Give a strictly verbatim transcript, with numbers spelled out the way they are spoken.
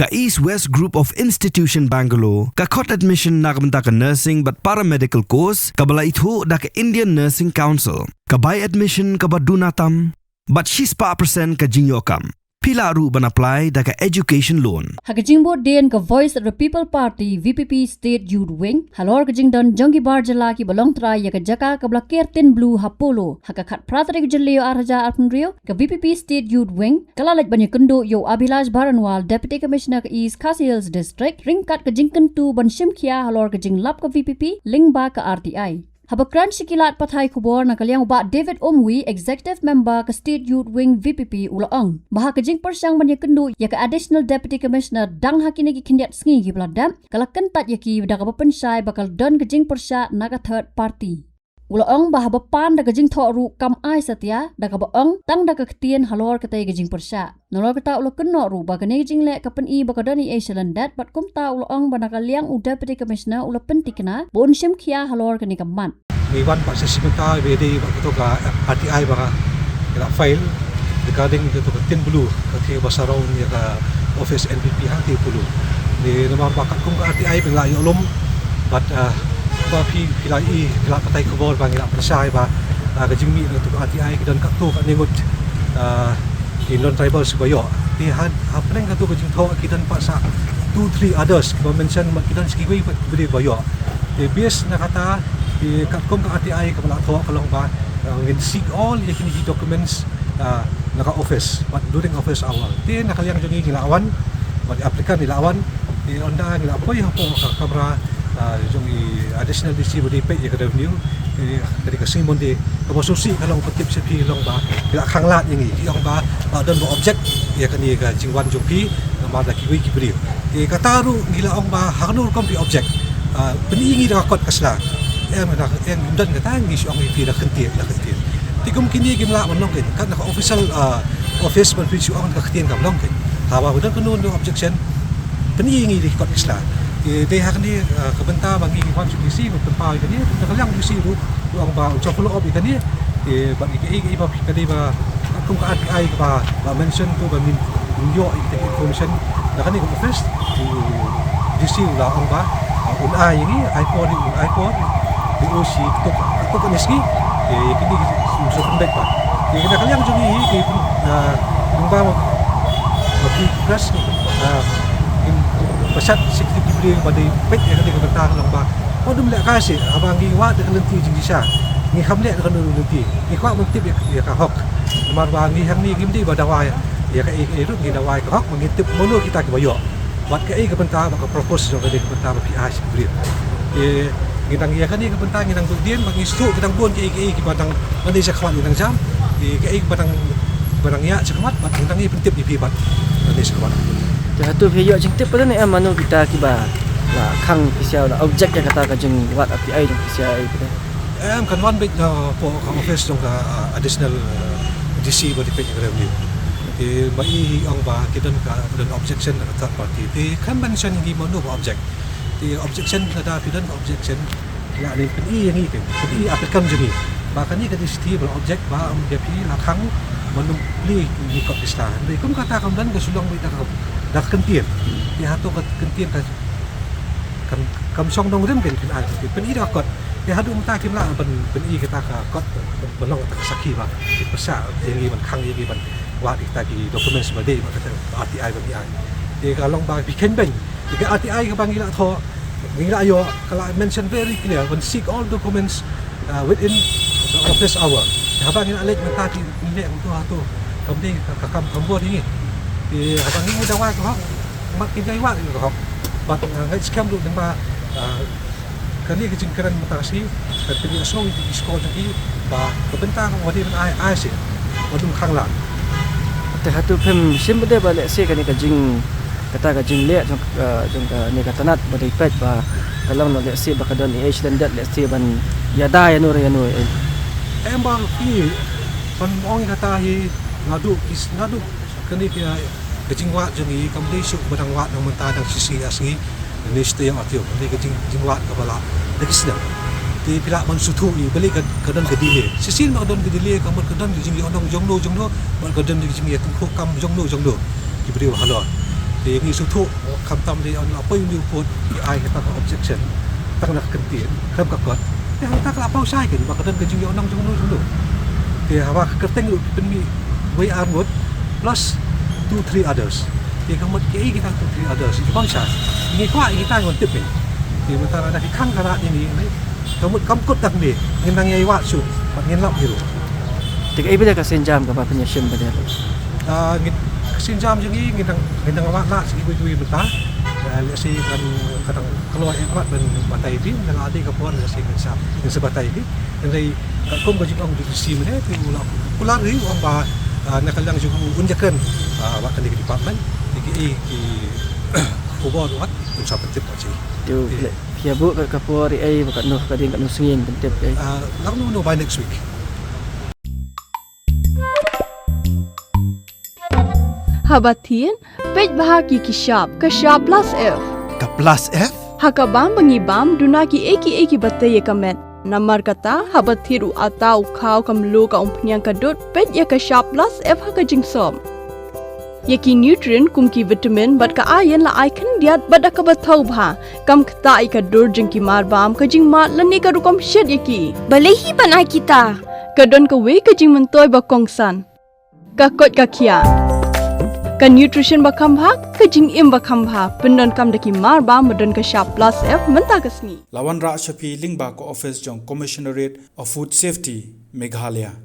Ka East West Group of Institution Bangalore ka khot admission na ka bynta ka nursing bad paramedical course kaba la ithuh da ka Indian Nursing Council. Ka bai admission kaba duna tam bad shispah percent ka jingïoh kam. Phi lah ruh ban apply da ka education loan. Ha ka jingbud dien ka Voice of the People Party, V P P State Youth Wing, halor ka jingdon jong ki bar jylla kiba long trai ïa ka jaka kaba la ker tin blue ha Polo, ha ka khatphra tarik Jylliew arhajar arphew hynriew, ka V P P State Youth Wing ka la leit ban ïakynduh ïa u Abhilash Baranwal, Deputy Commissioner ka East Khasi Hills District, ryngkat ka jingkyntu ban shim khia halor ka jinglap ka V P P lyngba ka R T I. Haba kren sha ki lad pathai khubor na ka liang u Bah David Umwi, Executive Member ka State Youth Wing V P P, u la ong ba ha ka jingpyrshang ban ïakynduh ïa ka Additional Deputy Commissioner dang ha kine ki khyndiat sngi kiba la dep, ka la kyntait ïa ki da kaba pynshai ba ka la don ka jingpyrshah na ka third party. U la ong ba haba pan da ka jingthoh ruh kam ai satia, da kaba ong tang da ka ktien halor katei ka jingpyrshah. Nalor kata u la kynnoh ruh ba kane ka jingleh ka pyni ba ka don ei ei sha lyndet, bad kumta u la ong ba na ka liang u Deputy Commissioner u la pynthikna ba un shim khia halor kane ka mat. Ngi wan pat sa sha mynta ba dei ba kato ka R T I ba ka la file regarding kato ka tin blue ka thie ba surround ïa ka office N P P hangtei Polo. Ni namar ba katkum ka R T I ba ngi la ïoh lum bad, ah, ba phi, phi la i, phi la pathai khubor ba ngi la pyrshah ba, ah, ka jingmih na kato ka R T I ki don katto katne ngut, ah, ki non-tribals ba ïoh. Te ha, hapdeng kato ka jingthoh ki don pat sa two, three others kiba mention, ki don sa kiwei pat kiba dei ba ïoh. Te based na kata, te katkum ka R T I kaba la thoh ka long ba, uh, ngin seek all ïa kine ki documents, uh, na ka office, bad during office hour. Te na ka liang jong ngi ngi la wan, bad applicant ngi la wan, te ynda ngi la poi hapoh ka kamra, uh, jong i additional D C ba dei peit ïa ka revenue, te ka dei ka sngi Monday, kaba sngewsih ka long ba tip sha phi long ba ki la khanglad ïa ngi, ki ong ba la don ba object ïa kane ka jingwan jong phi namar da kiwei ki briew. Te kata ruh ngi la ong ba ha kano rukom phi object, ah, pyni ngi da ka kot ka sla. Em, da, em, don kata ngi shu ong ïa phi da kyntien, da kyntien. Te kum kine kim lah ban long kein, kat na ka official, ah, office ban phi shu ong da ka ktien kam long kein. Haba don kano kano objection, pyni ngi da ka kot ka sla. Te dei ha kane, ah, ka bynta ba ngi wan sha D C ban pynpaw ïa kane, na ka liang D C ruh u ong ba un sa follow up ïa kane. Te bad ïa kaei kaei ba ka dei ba kum ka R T I kaba la mention tu ba ngin, ngin ïoh ïa ka information na kane ka office. Te D C u la ong ba, uh, un ai ïa ngi, ai por, un ai por. Te u shi tuk tuk ne sngi. Te ïa kine ki shu pynbeit ba. Te na ka liang jong ngi ki, uh, ngi ba, uh, ki press, uh, ngin pynshai sha ki briew ba dei peit ïa kane ka bynta ka long ba Wat dum leh kai shi, haba ngi wad da ka lynti jingshisha. Ngi kham leh da ka lynti. Ngi kwah ban tip ïa, ïa ka hok. Namar ba ngi hangne ngim dei ba dawa ïa, ïa kaei kaei ruh, ngi dawa ïa ka hok, ba ngi tip mano kita kiba ïoh. Wat kaei ka bynta, ba ka purpose jong ka dei ka bynta ba phi ai sha ki briew. Te ngi dang ïa kane ka bynta ngi dang duk dien, ba ngi sngewthuh ki dang bun kaei kaei kiba dang, ba dei sha khmat ngi dang jam. Te kaei kiba dang, ba dang ïa sha khmat, ba ngi dang ïa pyntip ïa phi ba dei sha khmat. Te hato phi ïoh jingtip palat ne em mano kita kiba la khang pisa la object ïa kata ka jingwad R T I jong pisa ïa kata. Em, kan wan beit na pdeng ka office jong ka, uh, additional, uh, D C ba dei peit ïa ka revenue. Te ba i hi ong ba ki don ka, don objection na ka third party. Te kan mention ïa ngi mano ba object. Te objection lada phi don ka objection la ne pyni ïa ngi ke. Pyni applicant jong ngi. Ba kane ka D C T ba la object ba ym ïa phi la khang mano plie ïa ka pisa. Te kum kata kam don ka shu long beit da ka, da ka kyntien. Te hato ka kyntien ka Kam, kam shong nongrim kein phin ai, phin pyni da kot. Te haduh mynta kim lah ban pyni kita ka kot, ban, ban long kata ka sakhi ba phin pyrshah ïa ngi ban khang ïa ngi ban wad ïa kita ki documents ba dei ba kata R T I ba ngi ai. Te ka long ba phi khein beiñ. Te ka R T I kaba ngi la thoh, ngi la ïoh, ka la mention very clear, ban seek all documents, uh, within the office hour. Te haba ngi la leit mynta ki leh kumto hato, kam dei ka, ka kam kam bor ïa ngi. Te haba ngi ngi dawa ka hok, mat ki jai wad ka hok. Bad, uh, ngi skhem ruh lyngba, uh, kane ka jingkren mynta ka sngi, kan pyni ïa sngewthuh ïa ki sngewthuh jong ki ba ka bynta ka wat dei ban ai, ai seh, wat dei ban khang lad. Te hato phim shim pat de ba lehse kane ka jing, kata ka jingleh jong, uh, jong kane ka tnat ba dei peit ba ka long noh lehse ba ka don ei ei shlem dei lehse ban ïada ïano re ïano ei. Em ba ki ban ong ïa kata hi naduh ki, naduh kane ka, ka jingwad jong ngi kam dei shuh ba dang wad na mynta dang shi sngi ar sngi. Ngi stay ïa ka tiew, kane ka jing, jingwad kaba la da ki snem. Te phi lah ban sngewthuh ïa balei ka, ka don ka delay. Shisien ba ka don ka delay ka mut ka don ka jingïohnong jongno jongno, bad ka don ka jingïatyngkhuh kam jongno jongno. Ki briew halor. Te ngi sngewthuh, khamtam de ong la poi u report, ki ai kata ka objection tang na ka kyntien, khlem ka kot. Te hangta ka la paw shai kein ba ka don ka jingïohnong jong no jong no. Te haba ka kyrteng ruh ki pynmih wei ar ngut plus two three others. Te ka mut kiei kita two three others, ki bang sha. Ngi kwah ïa kita ngan tip kein. Te mynta lada ki khang ka rat ïa ngi, ka mut kam kut tang de, ngin nang ïai wad shuh bad ngin lap hi ruh. Te kaei pat ka sienjam kaba phin ïashim pat de? Ah, ngin, ka sienjam jong ngi, ngin nang, ngin nang wad lah sha kiwei kiwei mynta. Ah, lehse kan, ka dang kloi eh pat ban batai ïa phi, lada la dei ka por lehse ngin sa, ngin sa batai ïa phi. Hynrei katkum ka jingong jong u D C mynne, te u la kular hi u ong ba, ah, na ka liang jong u un ïakren, ah, bad kane ka department. Te kiei ki khubor wat un sa pyntip pat sha ngi. Te u Te phi, phi ïa buh kat ka por ei, ba katno ka dien, katno sngi ban pyntip ei? Ah, long no, no, by next week. Haba thied, peit bha ki ki shap, ka shap plus F. Ka plus F? Ha ka bam ba ngi bam, duna kiei kiei kiba tei ïa ka met. Namar kata, haba thied u atta, u khaw, ka mluh, ka umphniang, ka dud, peit ïa ka shap plus F ha ka jingsop. Ïa ki nutrient kum ki vitamin bad ka iron la ai khyndiat bad da kaba thaw bha. Kam ktah ïa ka dur jong ki mar bam, ka jingmad lane ka rukom shet ïa ki. Balei hi ban ai kita? Ka don kawei ka jingmyntoi ba kongsan. Ka koit ka khiah. Ka nutrition ba kham bha, ka jingim ba kham bha. Pyndonkam da ki mar bam ba don ka shap plus F mynta ka sngi. La wanrah sha phi lyngba ka office jong Commissionerate of Food Safety, Meghalaya.